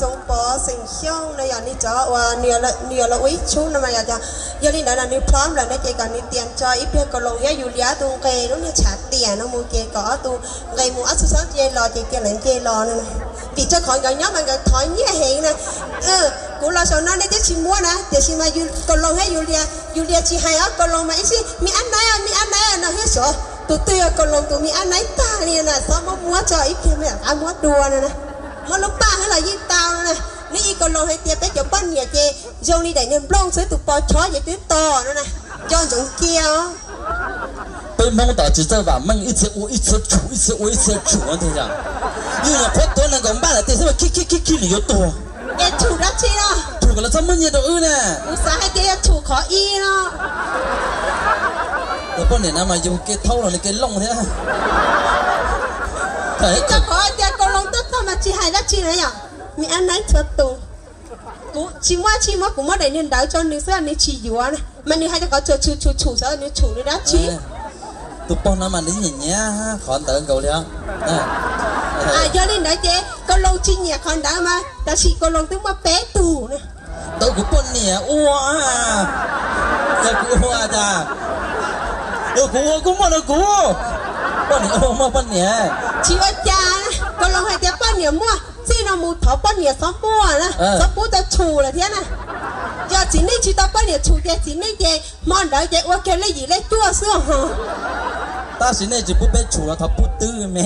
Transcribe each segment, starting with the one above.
Xoo Pov xeem Xyooj no yog nws cov uas nws yuav los ua ib tshub no mas yog, yog li ntawd no nws plhob lawm no ces kom nws tias tso ib pliag Kaus Loos thiab Yus Lias ob tug nqes lub niag tshav tiam no mus ces kom ob tug nqes mus ob txhub xob nce los ces cia lawv nce los no. Vim rau qhov nkawd nyob mas nkawd thov nyiaj heev na. Kuv los saum no nej twb tsis muab na, tiam sis mas Kaus Loos thiab Yus Lias, Yus Lias tsis hais ob Kaus Loos mas ib sij me ab naib me ab naib no thiab xyov tus twg yog Kaus Loos tus me ab naib tag li na, txhob muab muab tso ib pliag me ab muab dua no na. Muab lub paj hwb los yeej tau no na. Neb ib Kaus Loos hais tias peb cov poj niam ces zoo li daim niag nplooj xwb, tus pos chob ces twb tos no na. Nco ntsoov cia os. Peb Hmoob tod tsis txawj vam meej, ib txhia ua ib txhia tshum, ib txhia ua ib txhia tshum tiag yog. Yus nyuam qhuav tuav nees nkaum npaj lawm tiag xwb mas khib khib khib khib nws yuav tuag. Es tshum dab tsi no? Tshum kom lawv txhob muab nyiaj rau wb na. Kuv xav hais tias yog tshum qhov i no. Tus poj niam no mas yus kev thaub los nws kev looj thiab. Rau qhov hais tias Kaus Loos tuaj txog mas tsis hais dab tsi na yom. Me ab naib txhua tus. Kuv tsis muaj tsis muab, kuv muab daim niag ntawv tso nws xwb nws tsis yuav na. Mas nws hais tias qhov tsuas tshum tshum tshum xyov nws tshum nws dab tsi. Tus pog no mas nws nyiam nyiam qhov ntawd nkaus li. Yog li ntawd ces Kaus Loos tsis nyiam qhov ntawd mas tab sis Kaus Loos twb muaj peb tug na. Tau kuv poj niam ua, kuv ua cas, kuv ua kuj muaj rau kuv. Poj niam ua muaj poj niam. Tsis ua cas, Kaus Loos hais tias poj niam muaj, txij no mus thov poj niam txhob muaj na, txhob pub tau tshum lawm thiab na. Yog txiv neej tsis tau poj niam tshum ces txiv neej ces hmo ntawd ces ua kiag lej yim lej cuaj xwb os. Tab sis nej tsis pub peb tshum los thov pub twb me.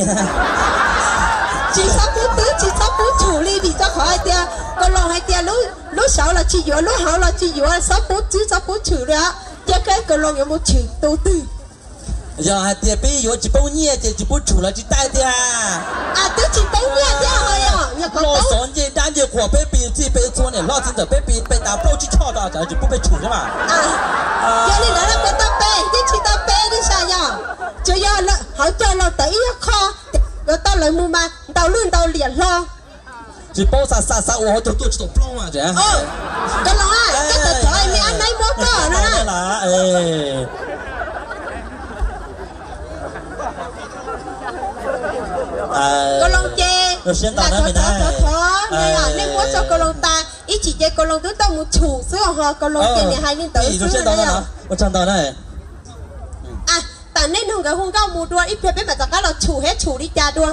Tsis txhob pub twb, tsis txhob pub tshum li vim rau qhov hais tias Kaus Loos hais tias lub saud los tsis yuav, lub hauv los tsis yuav, txhob pub twb txhob pub tshum li os. Cia keb Kaus Loos yuav mus tshwm tus twg. Yog hais tias peb yuav tsis poob nyiaj ces tsis pub tshum los tsis taij tiag. Twb tsis poob nyiaj thiab ho yog loj xov ncej dab ncej qhuas peb pis txij peb txhua niam hlob txiv ntxawm peb pis peb tas plaub tsib choj tso tsis pub peb tshum thiab mas. Yog li ntawd los puas tau pe, yeej tsis tau pe li sas yog. Tsuas yog hauv caug los tawm ib qho, yuav tau lawv mus mas ntaus lwj ntaus liam hlo. Tsis paub xa xa xa ua hauv caug tuaj tsis tau plaub. Kaus Loos, koj tawm thov me ab naib muab koj na. Kaus Loos ces lam thov thov thov thov, nej muab tso Kaus Loos tas ib chim ces Kaus Loos twb tau mus tshum xwb ho Kaus Loos ces niam hais li ntawd xwb na. Tam nej nug nkawd hu nkauj mus dua ib pliag peb mam rov qab los tshum thiab tshum li cas dua.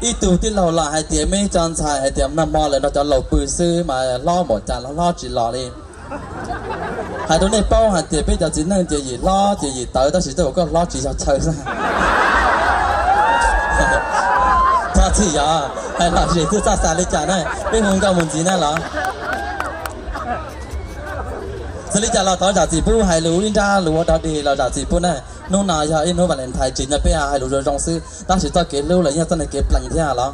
Ib tug tij laug los hais tias meb cov ntxhais hais tias nag hmo lawv nrog cov laus pw xwb mas hlob npaum cas los hlob tsis los li. Hais rau nej paub hais tias peb cov txiv neej ces yim hlob ces yim tawv tab sis tej zaum koj hlob tsis yog chaw xwb. Txhob txhij yog hais los zem twb txhob xav li cas na, peb hu nkauj mus ntxiv na los. Txawm li cas los thov zam txim pub hais lus ib nrab lus ua dog dig los zam txim pub na. Hnub no yog ib hnub Valentine tsis nyob peb hais lus zoo zoo xwb tab sis txoj kev hlub los yeej txoj kev plees thiab los.